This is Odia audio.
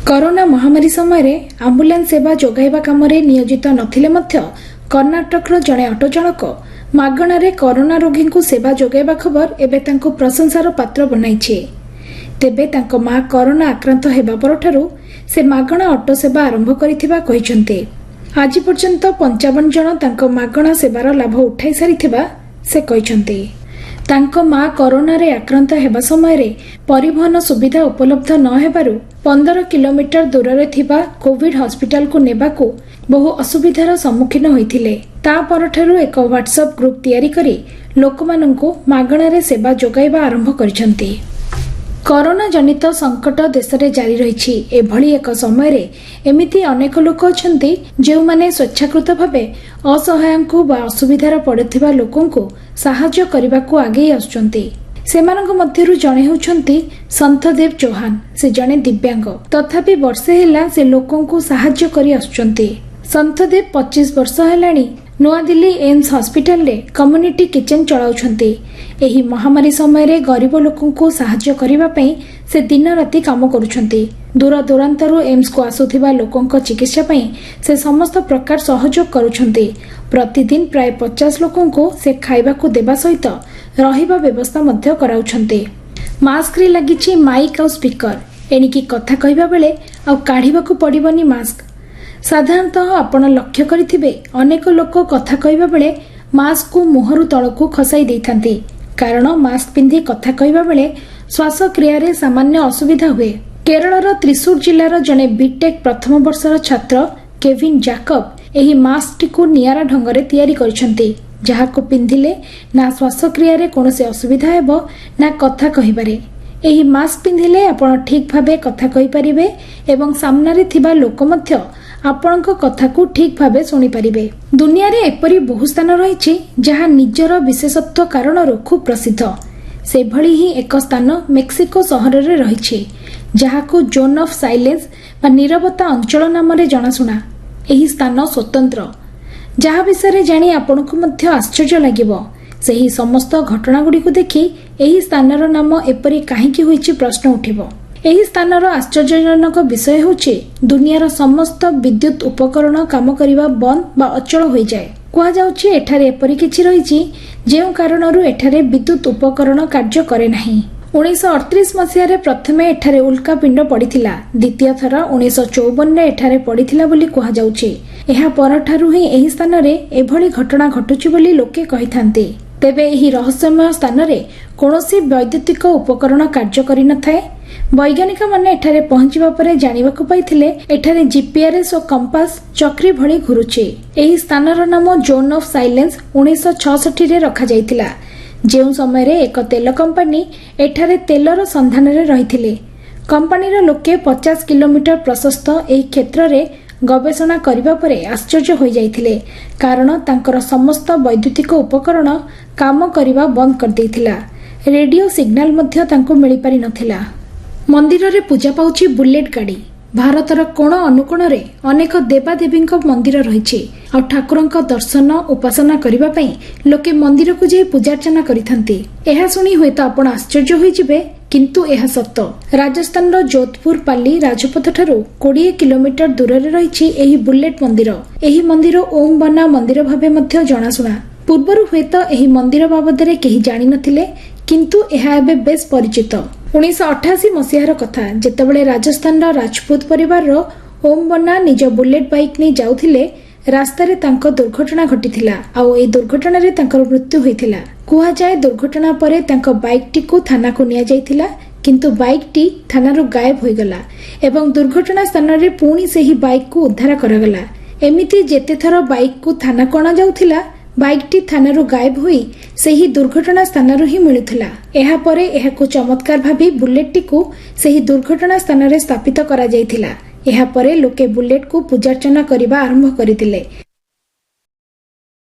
କରୋନା ମହାମାରୀ ସମୟରେ ଆମ୍ବୁଲାନ୍ସ ସେବା ଯୋଗାଇବା କାମରେ ନିୟୋଜିତ ନଥିଲେ ମଧ୍ୟ କର୍ଣ୍ଣାଟକର ଜଣେ ଅଟୋ ଚାଳକ ମାଗଣାରେ କରୋନା ରୋଗୀଙ୍କୁ ସେବା ଯୋଗାଇବା ଖବର ଏବେ ତାଙ୍କୁ ପ୍ରଶଂସାର ପାତ୍ର ବନାଇଛି। ତେବେ ତାଙ୍କ ମା କରୋନା ଆକ୍ରାନ୍ତ ହେବା ପରଠାରୁ ସେ ମାଗଣା ଅଟୋ ସେବା ଆରମ୍ଭ କରିଥିବା କହିଛନ୍ତି। ଆଜି ପର୍ଯ୍ୟନ୍ତ 55 ଜଣ ତାଙ୍କ ମାଗଣା ସେବାର ଲାଭ ଉଠାଇ ସାରିଥିବା ସେ କହିଛନ୍ତି। ତାଙ୍କ ମା କରୋନାରେ ଆକ୍ରାନ୍ତ ହେବା ସମୟରେ ପରିବହନ ସୁବିଧା ଉପଲବ୍ଧ ନ ହେବାରୁ 15 କିଲୋମିଟର ଦୂରରେ ଥିବା କୋଭିଡ ହସ୍ପିଟାଲକୁ ନେବାକୁ ବହୁ ଅସୁବିଧାର ସମ୍ମୁଖୀନ ହୋଇଥିଲେ। ତା ପରଠାରୁ ଏକ ହ୍ୱାଟ୍ସଆପ୍ ଗ୍ରୁପ୍ ତିଆରି କରି ଲୋକମାନଙ୍କୁ ମାଗଣାରେ ସେବା ଯୋଗାଇବା ଆରମ୍ଭ କରିଛନ୍ତି। କରୋନା ଜନିତ ସଙ୍କଟ ଦେଶରେ ଜାରି ରହିଛି। ଏଭଳି ଏକ ସମୟରେ ଏମିତି ଅନେକ ଲୋକ ଅଛନ୍ତି, ଯେଉଁମାନେ ସ୍ୱେଚ୍ଛାକୃତ ଭାବେ ଅସହାୟଙ୍କୁ ବା ଅସୁବିଧାରେ ପଡ଼ୁଥିବା ଲୋକଙ୍କୁ ସାହାଯ୍ୟ କରିବାକୁ ଆଗେଇ ଆସୁଛନ୍ତି। ସେମାନଙ୍କ ମଧ୍ୟରୁ ଜଣେ ହେଉଛନ୍ତି ସନ୍ଥଦେବ ଚୌହାନ। ସେ ଜଣେ ଦିବ୍ୟାଙ୍ଗ, ତଥାପି ବର୍ଷେ ହେଲା ସେ ଲୋକଙ୍କୁ ସାହାଯ୍ୟ କରି ଆସୁଛନ୍ତି। ସନ୍ଥଦେବ 25 ବର୍ଷ ହେଲାଣି ନୂଆଦିଲ୍ଲୀ ଏମ୍ସ ହସ୍ପିଟାଲରେ କମ୍ୟୁନିଟି କିଚେନ୍ ଚଳାଉଛନ୍ତି। ଏହି ମହାମାରୀ ସମୟରେ ଗରିବ ଲୋକଙ୍କୁ ସାହାଯ୍ୟ କରିବା ପାଇଁ ସେ ଦିନ ରାତି କାମ କରୁଛନ୍ତି। ଦୂର ଦୂରାନ୍ତରୁ ଏମ୍ସକୁ ଆସୁଥିବା ଲୋକଙ୍କ ଚିକିତ୍ସା ପାଇଁ ସେ ସମସ୍ତ ପ୍ରକାର ସହଯୋଗ କରୁଛନ୍ତି। ପ୍ରତିଦିନ ପ୍ରାୟ 50 ଲୋକଙ୍କୁ ସେ ଖାଇବାକୁ ଦେବା ସହିତ ରହିବା ବ୍ୟବସ୍ଥା ମଧ୍ୟ କରାଉଛନ୍ତି। ମାସ୍କରେ ଲାଗିଛି ମାଇକ୍ ଆଉ ସ୍ପିକର। ଏଣିକି କଥା କହିବା ବେଳେ ଆଉ କାଢ଼ିବାକୁ ପଡ଼ିବନି ମାସ୍କ। ସାଧାରଣତଃ ଆପଣ ଲକ୍ଷ୍ୟ କରିଥିବେ, ଅନେକ ଲୋକ କଥା କହିବା ବେଳେ ମାସ୍କକୁ ମୁହଁରୁ ତଳକୁ ଖସାଇ ଦେଇଥାନ୍ତି, କାରଣ ମାସ୍କ ପିନ୍ଧି କଥା କହିବା ବେଳେ ଶ୍ୱାସକ୍ରିୟାରେ ସାମାନ୍ୟ ଅସୁବିଧା ହୁଏ। କେରଳର ତ୍ରିଶୂର ଜିଲ୍ଲାର ଜଣେ ବିଟେକ୍ ପ୍ରଥମ ବର୍ଷର ଛାତ୍ର କେଭିନ୍ ଜାକବ ଏହି ମାସ୍କଟିକୁ ନିଆରା ଢଙ୍ଗରେ ତିଆରି କରିଛନ୍ତି, ଯାହାକୁ ପିନ୍ଧିଲେ ନା ଶ୍ୱାସକ୍ରିୟାରେ କୌଣସି ଅସୁବିଧା ହେବ, ନା କଥା କହିବାରେ। ଏହି ମାସ୍କ ପିନ୍ଧିଲେ ଆପଣ ଠିକ୍ ଭାବେ କଥା କହିପାରିବେ ଏବଂ ସାମ୍ନାରେ ଥିବା ଲୋକ ମଧ୍ୟ ଆପଣଙ୍କ କଥାକୁ ଠିକ୍ ଭାବେ ଶୁଣିପାରିବେ। ଦୁନିଆରେ ଏପରି ବହୁ ସ୍ଥାନ ରହିଛି, ଯାହା ନିଜର ବିଶେଷତ୍ୱ କାରଣରୁ ଖୁବ୍ ପ୍ରସିଦ୍ଧ। ସେଭଳି ହିଁ ଏକ ସ୍ଥାନ ମେକ୍ସିକୋ ସହରରେ ରହିଛି, ଯାହାକୁ ଜୋନ୍ ଅଫ୍ ସାଇଲେନ୍ସ ବା ନିରବତା ଅଞ୍ଚଳ ନାମରେ ଜଣାଶୁଣା। ଏହି ସ୍ଥାନ ସ୍ୱତନ୍ତ୍ର, ଯାହା ବିଷୟରେ ଜାଣି ଆପଣଙ୍କୁ ମଧ୍ୟ ଆଶ୍ଚର୍ଯ୍ୟ ଲାଗିବ। ସେହି ସମସ୍ତ ଘଟଣାଗୁଡ଼ିକୁ ଦେଖି ଏହି ସ୍ଥାନର ନାମ ଏପରି କାହିଁକି ହୋଇଛି, ପ୍ରଶ୍ନ ଉଠିବ। ଏହି ସ୍ଥାନର ଆଶ୍ଚର୍ଯ୍ୟଜନକ ବିଷୟ ହେଉଛି, ଦୁନିଆର ସମସ୍ତ ବିଦ୍ୟୁତ ଉପକରଣ କାମ କରିବା ବନ୍ଦ ବା ଅଚଳ ହୋଇଯାଏ। କୁହାଯାଉଛି, ଏଠାରେ ଏପରି କିଛି ରହିଛି, ଯେଉଁ କାରଣରୁ ଏଠାରେ ବିଦ୍ୟୁତ ଉପକରଣ କାର୍ଯ୍ୟ କରେ ନାହିଁ। 1938 ମସିହାରେ ପ୍ରଥମେ ଏଠାରେ ଉଲ୍କାପିଣ୍ଡ ପଡ଼ିଥିଲା। ଦ୍ୱିତୀୟ ଥର 1954ରେ ଏଠାରେ ପଡ଼ିଥିଲା ବୋଲି କୁହାଯାଉଛି। ଏହା ପରଠାରୁ ହିଁ ଏହି ସ୍ଥାନରେ ଏଭଳି ଘଟଣା ଘଟୁଛି ବୋଲି ଲୋକେ କହିଥାନ୍ତି। ତେବେ ଏହି ରହସ୍ୟମୟ ସ୍ଥାନରେ କୌଣସି ବୈଦ୍ୟୁତିକ ଉପକରଣ କାର୍ଯ୍ୟ କରିନଥାଏ। ବୈଜ୍ଞାନିକମାନେ ଏଠାରେ ପହଞ୍ଚିବା ପରେ ଜାଣିବାକୁ ପାଇଥିଲେ, ଏଠାରେ ଜିପିଆରଏସ୍ ଓ କମ୍ପାସ ଚକ୍ରି ଭଳି ଘୁରୁଛି। ଏହି ସ୍ଥାନର ନାମ ଜୋନ୍ ଅଫ୍ ସାଇଲେନ୍ସ 1966ରେ ରଖାଯାଇଥିଲା, ଯେଉଁ ସମୟରେ ଏକ ତେଲ କମ୍ପାନୀ ଏଠାରେ ତେଲର ସନ୍ଧାନରେ ରହିଥିଲେ। କମ୍ପାନୀର ଲୋକେ 50 କିଲୋମିଟର ପ୍ରଶସ୍ତ ଏହି କ୍ଷେତ୍ରରେ ଗବେଷଣା କରିବା ପରେ ଆଶ୍ଚର୍ଯ୍ୟ ହୋଇଯାଇଥିଲେ, କାରଣ ତାଙ୍କର ସମସ୍ତ ବୈଦ୍ୟୁତିକ ଉପକରଣ କାମ କରିବା ବନ୍ଦ କରିଦେଇଥିଲା। ରେଡିଓ ସିଗ୍ନାଲ ମଧ୍ୟ ତାଙ୍କୁ ମିଳିପାରି ନଥିଲା। ମନ୍ଦିରରେ ପୂଜା ପାଉଛି ବୁଲେଟ୍ ଗାଡ଼ି। ଭାରତର କୋଣ ଅନୁକୋଣରେ ଅନେକ ଦେବାଦେବୀଙ୍କ ମନ୍ଦିର ରହିଛି, ଆଉ ଠାକୁରଙ୍କ ଦର୍ଶନ ଉପାସନା କରିବା ପାଇଁ ଲୋକେ ମନ୍ଦିରକୁ ଯାଇ ପୂଜାର୍ଚ୍ଚନା କରିଥାନ୍ତି। ଏହା ଶୁଣି ହୁଏତ ଆପଣ ଆଶ୍ଚର୍ଯ୍ୟ ହୋଇଯିବେ, କିନ୍ତୁ ଏହା ସତ। ରାଜସ୍ଥାନର ଯୋଧପୁର ପାଲି ରାଜପଥଠାରୁ 20 କିଲୋମିଟର ଦୂରରେ ରହିଛି ଏହି ବୁଲେଟ୍ ମନ୍ଦିର। ଏହି ମନ୍ଦିର ଓମ୍ ବନା ମନ୍ଦିର ଭାବେ ମଧ୍ୟ ଜଣାଶୁଣା। ପୂର୍ବରୁ ହୁଏତ ଏହି ମନ୍ଦିର ବାବଦରେ କେହି ଜାଣିନଥିଲେ, କିନ୍ତୁ ଏହା ଏବେ ବେଶ୍ ପରିଚିତ। 1988 ମସିହାର କଥା, ଯେତେବେଳେ ରାଜସ୍ଥାନର ରାଜପୁତ ପରିବାରର ଓମ୍ ବନା ନିଜ ବୁଲେଟ୍ ବାଇକ୍ ନେଇ ଯାଉଥିଲେ, ରାସ୍ତାରେ ତାଙ୍କ ଦୁର୍ଘଟଣା ଘଟିଥିଲା ଆଉ ଏହି ଦୁର୍ଘଟଣାରେ ତାଙ୍କର ମୃତ୍ୟୁ ହୋଇଥିଲା। କୁହାଯାଏ, ଦୁର୍ଘଟଣା ପରେ ତାଙ୍କ ବାଇକ୍ଟିକୁ ଥାନାକୁ ନିଆଯାଇଥିଲା, କିନ୍ତୁ ବାଇକ୍ଟି ଥାନାରୁ ଗାୟବ ହୋଇଗଲା ଏବଂ ଦୁର୍ଘଟଣା ସ୍ଥାନରେ ପୁଣି ସେହି ବାଇକ୍କୁ ଉଦ୍ଧାର କରାଗଲା। ଏମିତି ଯେତେଥର ବାଇକ୍କୁ ଥାନାକୁ ଅଣାଯାଉଥିଲା, ବାଇକ୍ଟି ଥାନାରୁ ଗାୟବ ହୋଇ ସେହି ଦୁର୍ଘଟଣା ସ୍ଥାନରୁ ହିଁ ମିଳୁଥିଲା। ଏହାପରେ ଏହାକୁ ଚମତ୍କାର ଭାବି ବୁଲେଟ୍ଟିକୁ ସେହି ଦୁର୍ଘଟଣା ସ୍ଥାନରେ ସ୍ଥାପିତ କରାଯାଇଥିଲା। ଏହାପରେ ଲୋକେ ବୁଲେଟ୍କୁ ପୂଜାର୍ଚ୍ଚନା କରିବା ଆରମ୍ଭ କରିଥିଲେ।